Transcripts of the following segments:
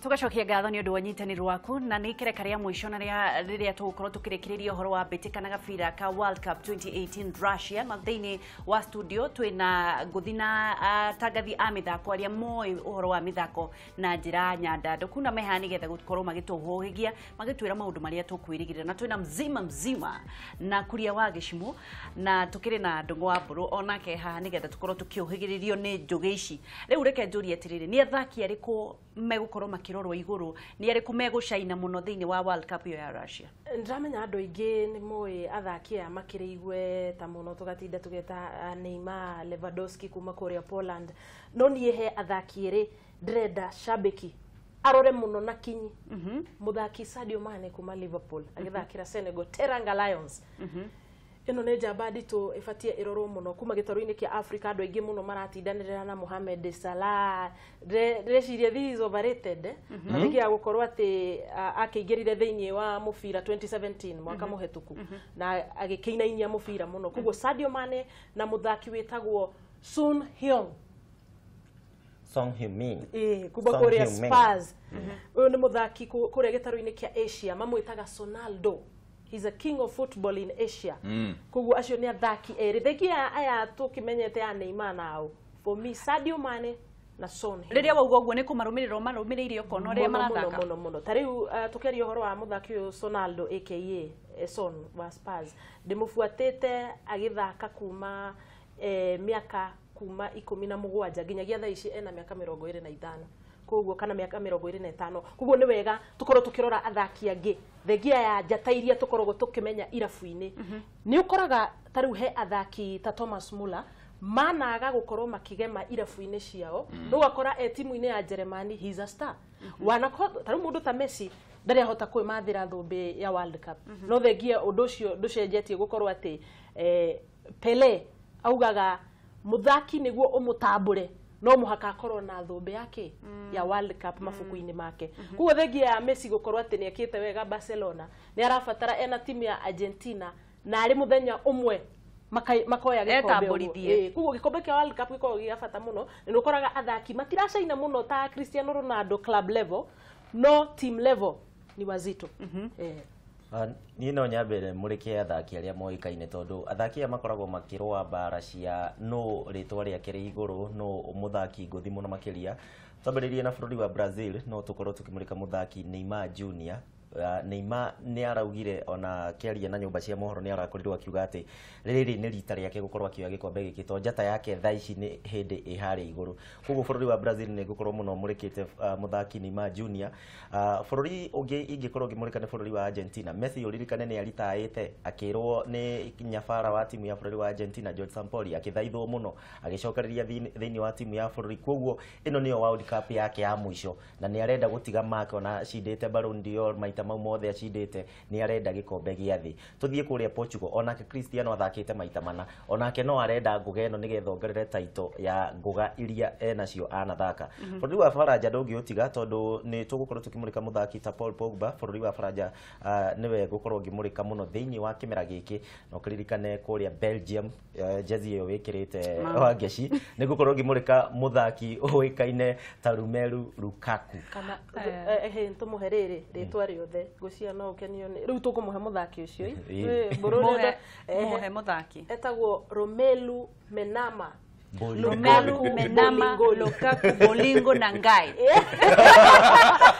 Tugacokia ngatho nĩ ũndũ wa ũnyitanĩri waku na nĩ ikereka rĩa mũico na rĩrĩa tũgũkorwo tũkĩrĩkĩrĩria ũhoro wa mbĩtĩka na gabira ka World Cup 2018 Russia. Na thĩinĩ wa studio twĩna ngũthi na atangathi a mĩthako arĩa moĩ ũhoro wa mĩthako na njĩra nyandandũku na meha nĩgetha gũkorwo magĩtũhũhĩgia magĩtwĩra maũndũ marĩa tũkwĩrĩgĩrĩra. Na twĩna mzima mzima na Kuria wa Gĩcimũ na tũkĩrĩ na Ndũng'ũ wa Mbũrũ onake haha nĩgetha tũkorwo tũkĩũhĩgĩrĩrio nĩ njũgĩ ici. Rĩu reke njũrie atĩrĩrĩ, nĩ athaki arĩkũ megũkorwo makĩrorwo igũrũ, nĩ arĩkũ megũcaina mũno thĩinĩ wa World Cup ĩyo ya Russia? Ndĩramenya andũ aingĩ nĩ moĩ athaki aya makĩrĩ igweta mũno, tũgatinda tũgeta Neymar, Lewandowski kuma kũrĩa Poland, no niĩ he athaki erĩ ndĩrenda shabiki arore mũno na kinyi. Mũthaki Sadio Mane kuma Liverpool agĩthakĩra Senegal Teranga Lions. Ĩno nĩ njamba nditũ ĩbatiĩ ĩrorwo mũno kuma gĩtarũ-inĩ kĩa Africa. Andũ aingĩ mũno maratindanĩrĩra na Mohamed Salah. Ndĩreciria this is overrated, na nĩkĩya gũkorwo atĩ akĩingĩrire thĩinĩ wa mũbira 2017 mwaka mũhetũku na agĩkĩinainia mũbira mũno. Koguo Sadio Mane na mũthaki wĩtagwo Son Heung Song Heung-min. Kuma Son kũrĩa Heung-min. Spurs. Ũyũ nĩ mũthaki kũrĩa gĩtarũ-inĩ kĩa Asia mamwĩtaga Sonaldo. He's a king of football in Asia. Koguo acio nĩ athaki erĩ thengia aya tũkĩmenyete ya Neymar nao. For me, Sadio Mane na Son Heung-min. Rĩrĩa wauga ũguo nĩ kũmarũmĩrĩra ũmarũmĩrĩire ũkona ũrĩa Mũno, mũno, marathaka? Mũno mũno. Ta rĩu tũkĩaria ũhoro wa mũthaki ũyũ Sonaldo aka Son wa Spurs, ndĩmũbuatĩte agĩthaka kuma mĩaka kuma 17 nginyagia thaa ici ena mĩaka 25, koguo kana mĩaka 25. Koguo nĩ wega tũkorwo tũkĩrora athaki angĩ thengia ya njata iria tũkoragwo tũkĩmenya irabu-inĩ. Nĩ ũkoraga ta rĩu he athaki ta Thomas Muller managa gũkorwo makĩgema irabu-inĩ ciao, no ũgakora e timu-inĩ ya Jeremani, he's a star. Wanako ta rĩu mũndũ ta Messi ndarĩ ahota kwĩmathĩra thũmbĩ ya World Cup, no thengia ũndũ ũcio ndũcenjetie gũkorwo atĩ Pele augaga mũthaki nĩguo ũmũtambũre no mũhaka akorwo na thũmbĩ yake ya World Cup mabuku-inĩ make. Koguo thengia ya Messi gũkorwo atĩ nĩ ekĩte wega Barcelona, nĩ arabatara ena timu ya Argentina na arĩ mũthenya ũmwe makoya gĩkombe ũguo. Etambũrithie. Koguo gĩkombe kĩa World Cup gĩkoragwo gĩa bata mũno, na nĩ ũkoraga athaki matiracaina mũno ta Cristiano Ronaldo club level, no team level ni wazito. Niĩ no nyambere mũrĩke athaki arĩa moĩkaine, tondũ athaki aya makoragwo makĩrũa mbara cia no rĩtwa rĩake rĩ igũrũ, no mũthaki ngũthi mũno makĩria. Twambĩrĩrie na bũrũri wa Brazil, no tũkorwo tũkĩmũrĩka mũthaki Neymar Junior. Neymar nĩ araugire ona akĩaria na nyũmba cia mohoro nĩ arakorirwo akiuga atĩ rĩrĩ nĩ rita rĩake gũkorwo akĩoya gĩkombe gĩkĩ, tondũ njata yake thaa ici nĩ hĩndĩ ĩ harĩa igũrũ. Koguo bũrũri wa Brazil nĩ ngũkorwo mũno mũrĩkĩte mũthaki Neymar Junior. Bũrũri ũngĩ ingĩkorwo ngĩmũrĩka nĩ bũrũri wa Argentina. Messi ũririkane nĩ aritaĩte akĩrwo nĩ nyabara wa timu ya bũrũri wa Argentina George Sampaoli, akĩthaithwo mũno agĩcokereria thĩinĩ wa timu ya bũrũri. Koguo ĩno nĩyo World Cup yake ya mũico na nĩ arenda gũtiga make ona acindĩte Ballon d'Or maita mau mothe acindĩte, nĩ arenda gĩkombe gĩa thĩ. Tũthiĩ kũrĩa Portugal, onake Cristiano athakĩte maita mana, onake no arenda ngũga ĩno nĩgetha ongerere title ya ngũga iria enacio anathaka. Bũrũri wa Faranja ndũngĩũtiga tondũ nĩ tũgũkorwo tũkĩmũrĩka mũthaki ta Paul Pogba. Bũrũri wa Faranja nĩwe ngũkorwo ngĩmũrĩka mũno thĩinĩ wa kĩmera gĩkĩ, na ũkĩririkane kũrĩa Belgium jezi ĩyo wĩkĩrĩte wa ngeci, nĩ ngũkorwo ngĩmũrĩka mũthaki ũĩkaine ta Romelu Lukaku. Kana tũmũhe rĩrĩ rĩtwa rĩothe ngũcia no ũkenio nĩ rĩu tũkũmũhe mũthaki ũcio. Mbũrũ Mũhe mũthaki. Etagwo Romelu Menama. Bolingo. Romelu Menama. Bolingoli. Lukaku Bolingo na Ngai.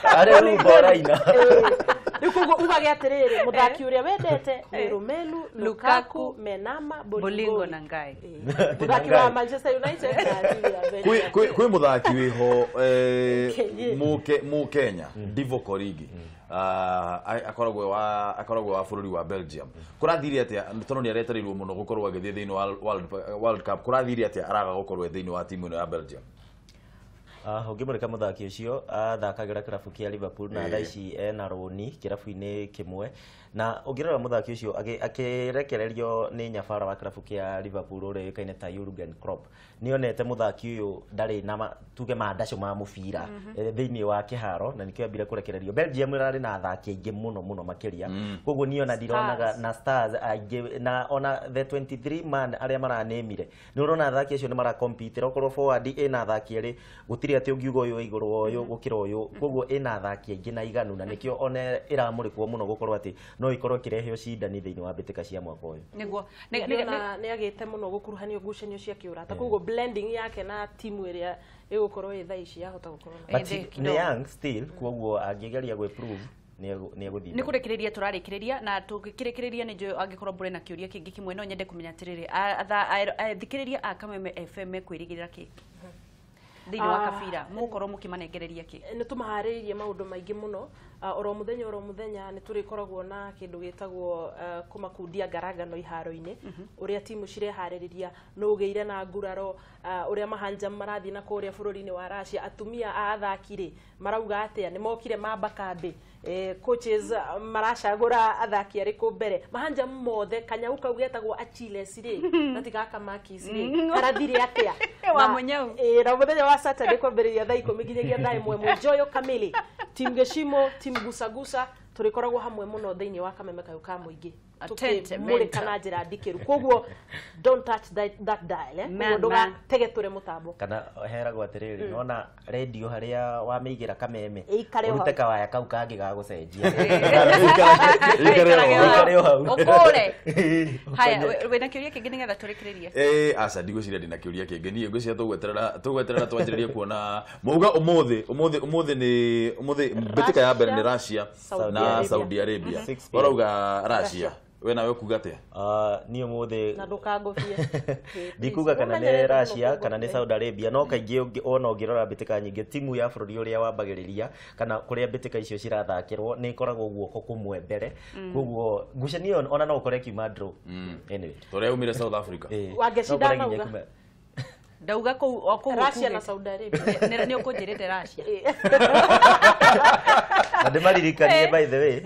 Arĩ rumba ũraina. Rĩu koguo ugage atĩrĩrĩ, mũthaki ũrĩa wendete nĩ Romelu Lukaku Lukaku, Menama Bolingo Bolingoli. na Ngai. Mũthaki wa Manchester United na timu ya Belgium. Kwĩ mũthaki wĩho Kenya. Mũkenya Divock Origi. Akoragwo wa bũrũri wa Belgium. Kũrathire atĩa tondũ nĩ aretereirwo mũno gũkorwo agĩthiĩ thĩinĩ wa World Cup? Kũrathire atĩa araga gũkorwo e thĩinĩ wa timu ĩno ya Belgium? Ũngĩmũrĩka mũthaki ũcio athakagĩra kĩrabu kĩa Liverpool na thaa ici ena rũni kĩrabu-inĩ kĩmwe, na ũngĩrora mũthaki ũcio akĩrekererio nĩ nyabara wa kĩrabu kĩa Liverpool ũrĩa ũĩkaine ta Jurgen Klopp, nĩonete mũthaki ũyũ ndarĩ na tuge mandaco ma mũbira thĩinĩ wa kĩharo, na nĩkĩo ambire kũrekererio. Belgium ĩrarĩ na athaki aingĩ mũno mũno makĩria, koguo niĩ ona ndironaga na stars aingĩ, na ona the 23 man arĩa maranĩmire nĩ ũrona athaki acio nĩ maracompete. Okorwo forward ĩna athaki erĩ gũtirĩ. gũtirĩ atĩ ũngiuga ũyũ wĩ igũrũ wa ũyũ gũkĩra ũyũ, koguo ĩna athaki aingĩ na iganu, na nĩkĩo ona ĩramũrĩkwo mũno gũkorwo atĩ no ĩkorwo ĩkĩrehe ũcindani thĩinĩ wa mbĩtĩka cia mwaka ũyũ. Nĩguo nĩ agĩte mũno gũkuruhanio ngucanio cia kĩũrata, koguo blending yake na timu ĩrĩa ĩgũkorwo ĩ thaa ici yahota gũkorwo na but nĩ young still, koguo angĩgeria gwĩ-prove nĩ egũthiĩ. Nĩ kũrĩkĩrĩria tũrarĩkĩrĩria, na tũgĩkĩrĩkĩrĩria nĩ njũĩ angĩkorwo mbũrĩ na kĩũria kĩngĩ kĩmwe, no nyende kũmenya atĩrĩrĩ, athikĩrĩria a Kameme FM mekwĩrĩgĩrĩra kĩ thĩinĩ wa kabira, mũgũkorwo mũkĩmanengereria kĩ? Nĩ tũmaharĩrĩirie maũndũ maingĩ mũno, oro mũthenya nĩ tũrĩkoragwo na kĩndũ gĩtagwo kũmakundia ngarangano iharo-inĩ, ũrĩa timu cireharĩrĩria, nũ ũgĩire na nguraro, ũrĩa mahanjam marathiĩ na kũrĩa bũrũri-inĩ wa Russia, atumia a athaki rĩ marauga atĩa, nĩ mokire mamba kambĩ, coaches maracagũra athaki arĩkũ mbere, mahanjam mothe, kanyau kau getagwo Achilles rĩ na ti gaka Makis rĩ karathire atĩa wa mũnyau. Na mũthenya wa Saturday kwambĩrĩria thaa 10 nginyagia thaa 1 mũnjoyo kamili, timu Gĩcimo, timu Gusagusa, tũrĩkoragwo hamwe mũno thĩinĩ wa Kameme kayũ ka mũingĩ, tũkĩmũrĩka na njĩra ndikĩru, koguo don't touch that dial, koguo ndũgategetũre mũtambo. Kana heragwo atĩrĩrĩ, nona radio harĩa wamĩigĩra Kameme ũrute kawaya kau kangĩ ga gũcenjia ĩikare o hau ũkũre. Haya, wĩna kĩũria kĩngĩ nĩgetha tũrĩkĩrĩrie? Aca ndigwĩciria ndĩna kĩũria kĩngĩ, niĩ ngwĩciria tũgweterera twanjĩrĩrie kuona mauga ũmũthĩ nĩ ũmũthĩ mbĩtĩka ya mbere nĩ Russia na Saudi Arabia. Ũrauga Russia, we nawe kuga atĩa? Niĩ ũmũthĩ na ndũkangũbie ndikuga kana nĩ Russia kana nĩ Saudi Arabia, no kaingĩ ona ũngĩrora mbĩtĩka nyingĩ timu ya bũrũri ũrĩa wambagĩrĩria kana kũrĩa mbĩtĩka icio cirathakĩrwo nĩ ĩkoragwo guoko kũmwe mbere, koguo ngucanio ona no ũkore kiuma draw. Anyway, tũrĩa umire South Africa wangecindana uga ndauga kũu o kũu Russia na Saudi Arabia nĩ ũkũnjĩrĩte Russia. Na ndĩmaririkanie by the way,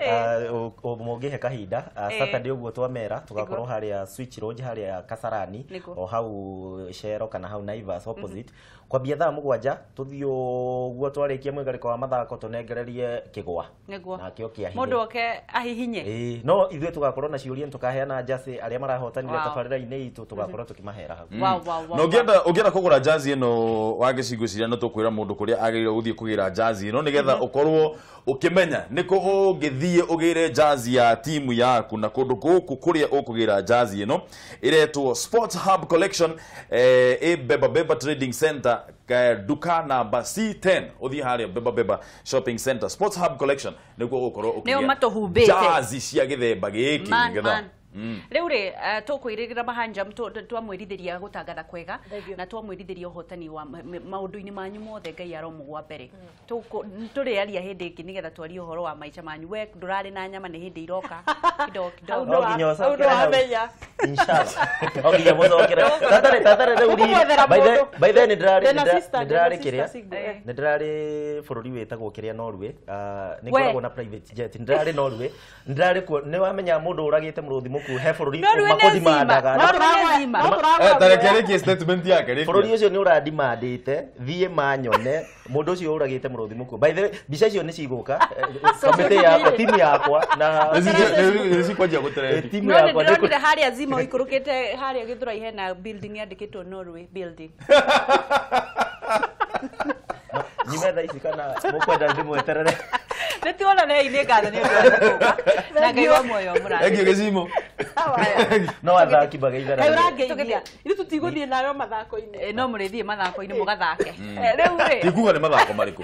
mũngĩhe kahinda Saturday ũguo twamera tũgakorwo harĩa Switch Lodge harĩa Kasarani o hau Shero kana hau Naivas opposite, kwambia thaa 7 tũthiĩ ũguo twarĩkia mwĩgarĩko wa mathako tũnengererie kĩgwa nakĩo kĩahinya mũndũ oke ahihinye. No ithuĩ tũgakorwo na ciũria, tũkaheana njacĩ arĩa marahotanire tabarĩra-inĩ itũ tũgakorwo tũkĩmahera hau. Na ũngĩenda kũgũra jazi ĩno wa gĩcigo no tũkwĩra mũndũ kũrĩa agĩrĩirwo gũthiĩ kũgĩra jazi ĩno nĩgetha ũkorwo ũkĩmenya nĩkũ ũngĩthiĩ ũgĩre jazi ya timu yaku, na kũndũ gũkũ kũrĩa ũkũgĩra jazi ĩno ĩretwo Sports Hub Collection, ĩ Beba Beba Trading Center, duka namba C10, ũthiĩ harĩa Beba Beba Shopping Center, Sports Hub Collection nĩkuo ũgũkorwo ũkĩgĩa jazi cia gĩthemba gĩkĩ nĩgetha Rĩu rĩ tũkwĩrĩgĩra mahanjam twamwĩrithĩria gũtangatha kwega na twamwĩrithĩria ũhotani wa maũndũ-inĩ manyu mothe, Ngai aromũgwa mbere. Tũrĩaria hĩndĩ ĩngĩ nĩgetha twarie ũhoro wa maica manyu. We ndũrarĩ na nyama nĩ hĩndĩ iroka kidogo kidogo. No nginya ũcokere hau. Inshallah. No nginya mũcokere. Tatare rĩu riri. By the way nĩ ndĩrarĩ kĩrĩa. Nĩ ndĩrarĩ bũrũri wĩtagwo kĩrĩa Norway. Nĩ ngoragwo na private jet. Nĩ ndĩrarĩ Norway. Nĩ ndĩrarĩ kuo. Nĩ wamenya mũndũ ũragĩte mũrũthi mũkuũ he bũrũri ũmakũdimandaga. Tareke statement yake rĩkia. Bũrũri ũcio nĩ ũradimandĩte thiĩ manyone mũndũ ũcio ũragĩte mũrũthi mũkuũ. By the way mbica icio nĩ cigũka kamĩtĩ yakwa timu yakwa na nĩ cikwanjia gũtrend. Timu yakwa no nĩ ndĩronire harĩa Zima ũikũrũkĩte harĩa Gĩthũrai hena building yandĩkĩtwo Norway building. Nyume thaa ici kana mũkwenda ndĩmweterere? Nĩ tuonane inĩ ngatho nĩ ũndũ wa gũka na Ngai wa muoyo mũrathime. Thank you Gĩcimo. No athaki mageithanagia. Kaĩ ũrangeithia. Ithuĩ tũtigũthiĩ nawe mathako-inĩ. No mũrĩthiĩ mathako-inĩ mũgathake. Rĩu rĩ Tikuga nĩ mathako marĩkũ?